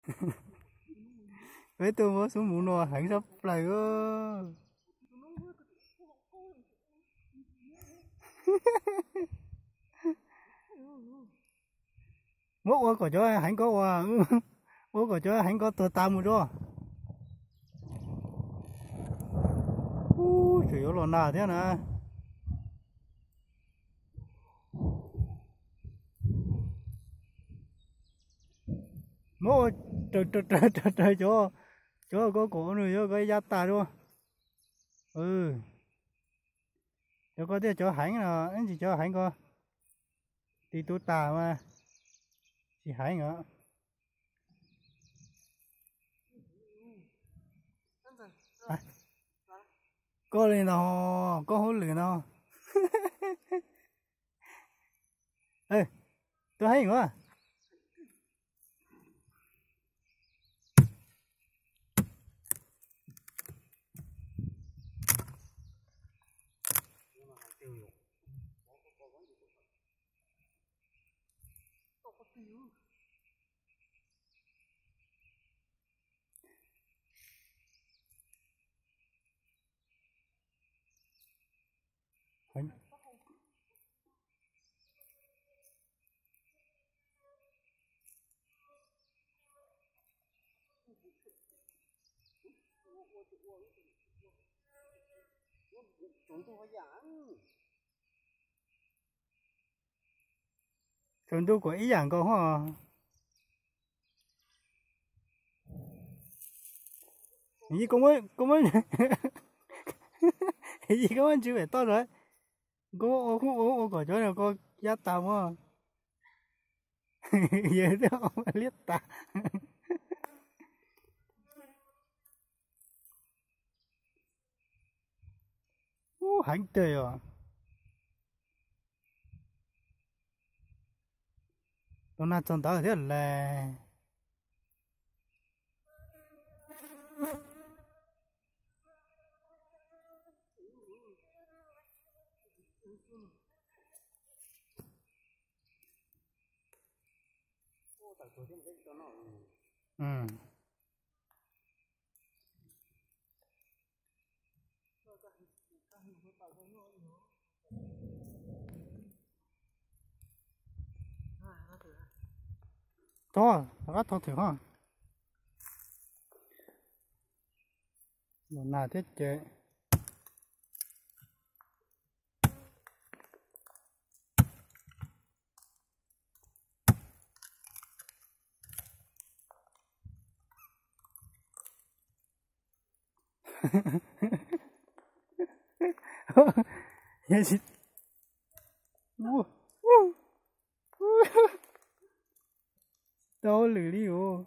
Peb tuaj muab xub mus no heev sab plaws. Muab ua kom cov heev ko ua, ua kom cov heev ko tuag tas mus tso. Ub, tseem yuav los nag thiab na. Muab ua raws raws raws cov, cov ko kom nws yuav ko yaj tas dua. Cov ko thiaj cov heev no, ib ntsis cov heev ko tis tu tas mas tsis heev os. Koj li ntawd, koj hauj lwm no. Tus heev os. Tsaus ntuj kuj ib yam nkaus ho. Yij, koj muab, yij, koj muab ntsws pem toj ntawd, koj muab ua, ua kom cov ko yaj tas mog. Yawg thiaj liab tas. Ub, heev tiag os. Tus nag txog ntawd thiab las. Tod, rov qab thau thwm ho. Los nag thiab ces. Tau lwm li os.